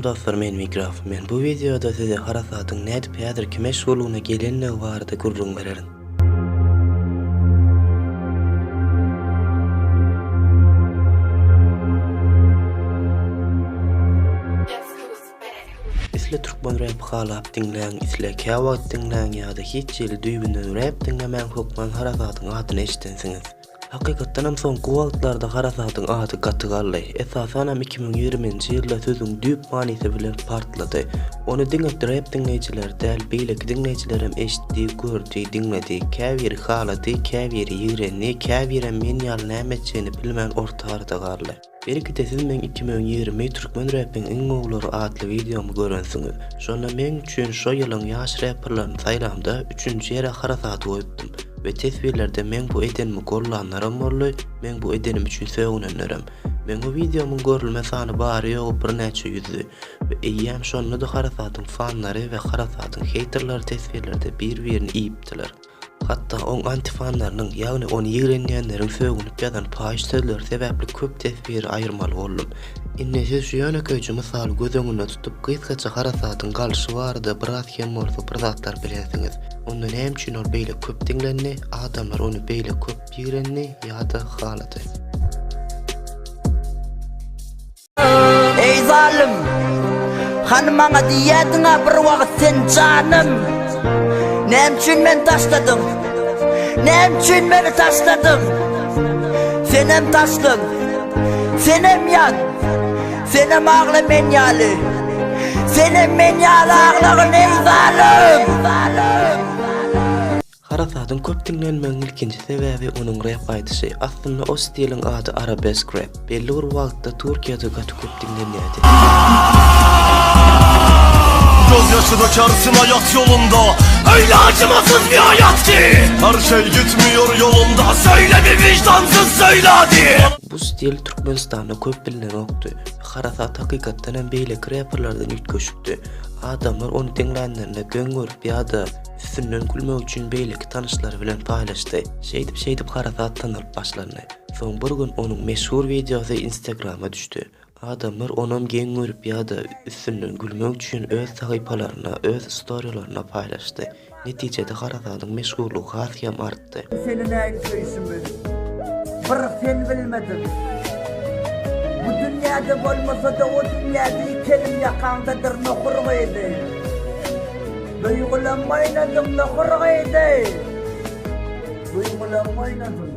Salam dostlar men Migraf. Men bu wideoda size harasadyň nädip häzirki meşhurlygyna gelenligi barada gürrüň bererin. Isle türkmen rap halap diňläň, isle käwagt diňläň ýa-da hiç hili düýbünden rap diňlemäň hökman harasadyň adyny eşidensiňiz. Hakykatdanam soňky wagtlarda harasadyň ady gaty galdy. Esasanam 2020-nji ýylda sözüň düýp manysy bilen partlady. Ony diňe rap diňleýjiler däl, beýleki diňleýjilerem eşitdi, gördi, diňledi. Käbiri halady, käbiri ýigrendi, käbirem men ýaly näme etjegini bilmän orta arada galdy. Belki-de siz meň 2020 türkmen repiň iň gowulary atly wideomy görensiňiz. Şonda meň üçin şo ýylyň ýaş reperlerini saýlamda üçünji ýere Harasady goýupdym. We teswirlerde meň bu edenimi gollanlaram boldy, meň bu edenim üçin sögünenlerem. Meň o wideomyň görülme sany bary-ýogy birnäçe ýüzdi. We eýýäm şonda-da Harasadyň fanlary we Harasadyň heýterleri teswirlerde bir-birini iýipdiler. Hatda oň antifanlarynyň, ýagny ony ýigrenýänleriň sögünip ýazan paýyş sözleri sebäpli köp teswiri aýyrmaly boldum. Indi siz şu ýönekeýje mysaly göz öňünde tutup, gysgaça harasadyň galyşy barada biraz hem bolsa bir zatlar bilensiňiz. Onda näme üçin ol beýle köp diňlendi, adamlar ony beýle köp ýigrendi ýa-da halady? Eý zalym! Hany maňa diýýärdiň-ä bir wagt sen janym! Näme üçin meni taşladyň? Näme üçin meni taşladyň? Senem taşlan! Senem ýan! Senem agla men ýaly! Senem men ýaly aglagyn eý zalym! Harasadyň köp diňlenmegiň ilkinji sebäbi onuň rep aýdyşy. Aslynda o stiliň ady arabesk rep. Belli bir wagtda Türkiýede gaty köp diňlenýärdi. Gözyaşı dökersin hayat yolunda Öyle acımasız bir hayat ki Her şey gitmiyor yolunda Söyle bir vicdansız söyle hadi Bu stil Türkmenistanda köp bilinenokdy. Harasat hakykatdan hem beýleki reperlerden üýtgeşikdi. Adamlar ony diňlänlerinde geň görüp ýa-da Üstünden gülmek üçin beýleki tanyşlary bilen paýlaşdy. Şeýdip-şeýdip harasat tanalyp başlandy. Soň bir gün onuň meşhur wideosy Instagrama düşdi. Adamlar onam geň görüp ýa-da üstünden gülmek üçin öz sahypalaryna, öz storiýalarynda paýlaşdy. Netijede harasadyň meşhurlygy has hem artdy. Seni näin söýşümi bir sen bilmediň. Bu dünýäde bolmasa-da o dünýäde iki elim ýakaňdadyr nohur gyzy. Duýgulam oýnadyň nohur gyzy. Duýgulam oýnadyň.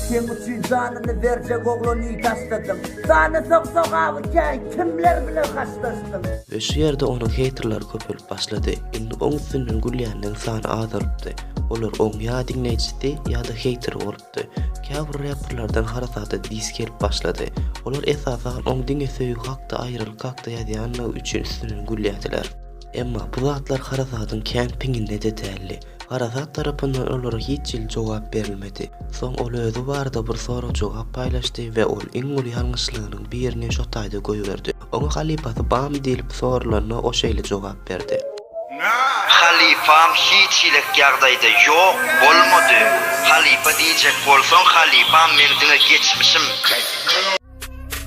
Seň üçin janyny berjek oglany taşladyň. Jany sok sogaby kän kimler bilen haşlaşdyň. We şu ýerde onuň heýterleri köpelip başlady. Indi oň üstünden gülýänleň sany azalypdy. Olar oň ýa diňleýjisi ýa-da heýteri bolupdy. Käbir reperlerden harasada diss gelip başlady. Olar esasan oň diňe söýgi hakda aýralyk hakda ýazýanlygy üçin üstünden gülýärdiler. Emma bu zatlar harasadyň kän piňinde-de däldi. Harasat tarapyndan olara hiç hili jogap berilmedi. Soň ol özi barada bir sorag-jogap paýlaşdy we ol iň uly ýalňyşlygynyň birini şo taýda goýberdi. Oňa halypasy barmy diýlip soralanda o şeýle jogap berdi. Halypam hiç hilek ýagdaýda ýok, bolmady. Halypa diýjek bolsaň halypam meň diňe geçmişim.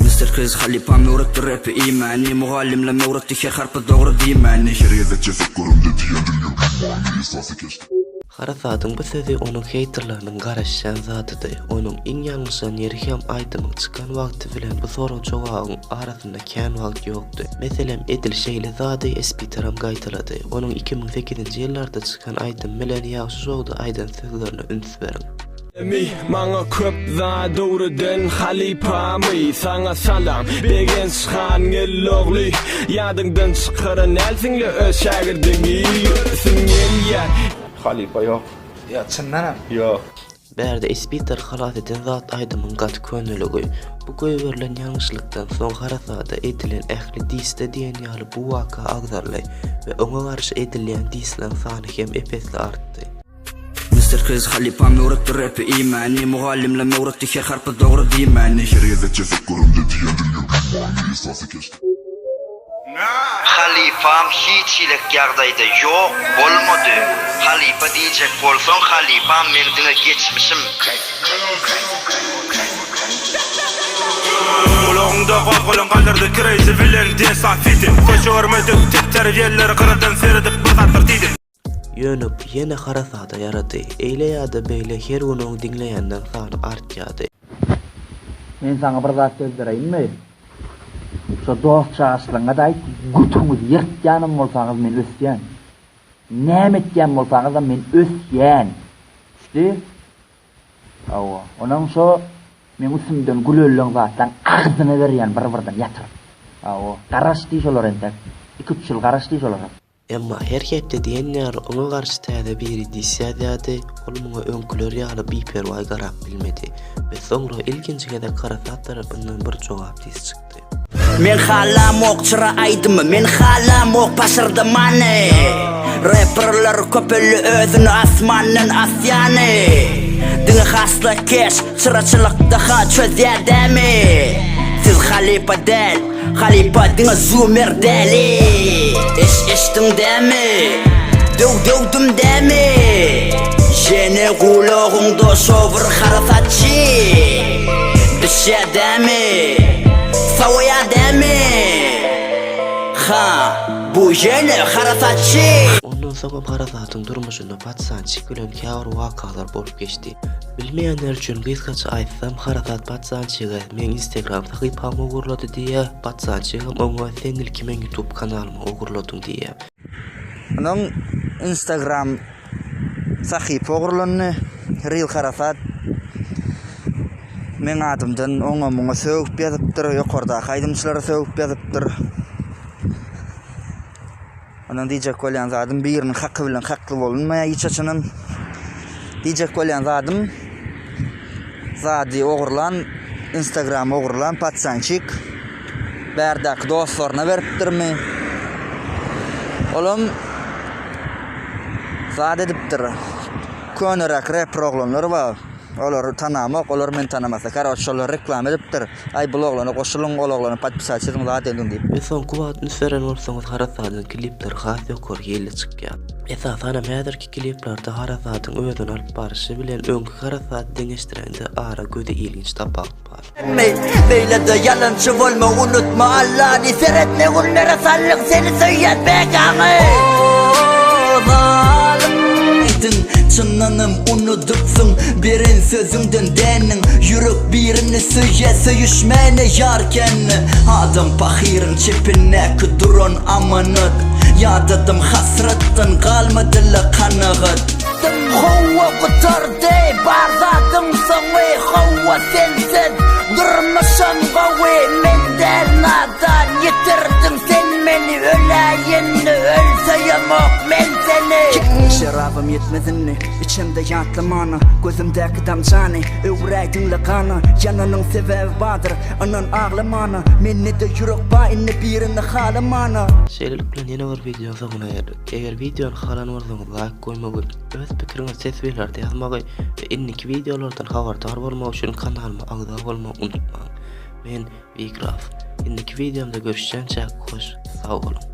Mister Crazy halypam öwretdi repi iýmäni Mugallymlam öwretdi her harpy dogry diýmäni. Her gezek jeset göremde diýendir ýüregim many esasy keşde. Harasadyň bu sözi onuň heýterleriniň garaşýan zadydy. Onuň iň ýalňyşan ýeri hem aýdymyň çykan wagty bilen bu sorag-jogabyň arasynda kän wagt ýokdy. Meselem, edil şeýle zady Espiteram gaýtalady. Onuň 2008-nji ýyllarda çykan aýdymy bilen Ýagşy şowda aýdan sözlerine üns beriň. Mi maňa köp zat öwreden halypamy saňa salam Begenç han geldi ogly ýadyňdan çykaran dälsiňle öz şägirdiňi Göresiň gelýär Halypa ýok. Ýa çyndanam? Ýok. Bärde Ispiter halas eden zat aýdymyň gaty köneligi. Bu goýberilen ýalňyşlykdan soň harasada edilen ähli disde diýen ýaly bu waka agzaldy we oňa garşy edilýän dislaň sany hem ep-esli artdy. Mister Crazy halypam öwretdi repi iýmäni Mugallymlam öwretdi her harpy dogry diýmäni. Her gezek jeset göremde diýendir ýüregim many esasy keşde. Halypam hiç hilek ýagdaýda ýok, bolmady. Halypa diýjek bolsaň halypam meň diňe geçmişim. Gulagyňda gozgalaň. galdyrdy Crazy bilen DSA feat-i. Köçe görmedik tip terbiýeliler gyradan seredip bir zatlar diýdi. Ýöne bu ýene harasada ýarady. Eýle ýa-da beýle her gün oň diňleýänleň sany artýady. Men saňa bir zat sözlereýinmi? Şo dost çaşlygyňa-da aýt, götüňizi ýyrtýanam bolsaňyz men ösýän. Näme etýän bolsaňyzam men ösýän. Düşdi? Hawa. Onuň şo meň üstümden gülenleň zatlaň agzyna berýän bir-birden ýatyryp. Hawa. Garaş diý şolara entek. Iki-üç ýyl garaş diý şolara. Emma her hepde diýen ýaly oňa garşy täze biri diss ýazýardy, ol muňa öňküler ýaly biperwaý garap bilmedi we soňra ilkinji gezek Harasat tarapyndan bir jogap diss çykdy. Men halamok çyra aýdymy men halamok paşyrdamany Reperler köpeldi özüni asmandan asýany Diňe hasla keş çyraçylykda ha çözýär dämi Siz halypa däl Halypa diňe zumer däli Eş eşdiň dämi Döw döwdüm dämi Ýene gulagyňda şo bir harasatçy Bişýä dämi Sowaýa dämi Ha bu ýene harasatçy. Ondan soňam harasatyň durmuşynda patsançik bilen käbir wakalar bolup geçdi. Bilmeýänler üçin gysgaça aýtsam Harasat patsançygy meň instagram sahypamy ogurlady diýýä, patsançygam oňa sen ilki meň youtube kanalymy ogurladyň diýýä. Onuň instagram sahypy ogurlandy. Real Harasat meň adymdan oňa muňa sögüp ýazypdyr, ýokardaky aýdymçylara sögüp ýazypdyr. Ondan diýjek bolýan zadym biriniň haky bilen hakly bolunmaýar hiç haçanam. Diýjek bolýan zadym zady ogurlan Instagram ogurlan patsançik bärdäki dostlaryna beripdirmi? Olam zat edipdir. Köneräk reper oglanlar bar. Olary tanamok, olar meni tanamasa. Karoç şolar reklama edipdir. Aý bul oglana goşulyň, ol oglana podpisat ediň zat ediň diýip. We soňky wagt üns beren bolsaňyz Harasadyň klipleri has ýokary hilli çykýar. Esasanam häzirki kliplerde Harasadyň özüni alyp baryşy bilen öňki Harasady deňeşdireňde ara göze ilginç tapawut bar. Beýlede ýalançy bolma unutma Allany seret ne günlere saldyk seni söýýän bekaňy. O zalym aýdyň çyndanam unudypsyň beren sözüňden dändiň ýürek birini söýýä söýüşmäne ýar kände adam pahyryň çepindäki duran amanat ýadadym hasratdan galmadyla kanagat. Howwa gutardy bar zadyň soňy howwa sensiz durmuşam gowy men däl nadan ýitirdiň sen meni öläýinmi ölsöýemok men seni. Şerabym ýetmez indi içemde ýatlamana Gözümdäki damjany öwräýdiňle gana Ýananyň sebäbi bardyr ynan aglamana Mende-de ýürek bar indi birini halamana. Şeýlelik bilen ýene bir wideonyň soňuna geldik. Eger wideony halan bolsaňyz laýk goýmagy, öz pikiriňizi teswirlerde ýazmagy we indiki wideolardan habardar bolmak üçin kanalyma agza bolmagy unutmaň. Men Wigraf. Indiki wideomda görüşýänçäk hoş sag boluň.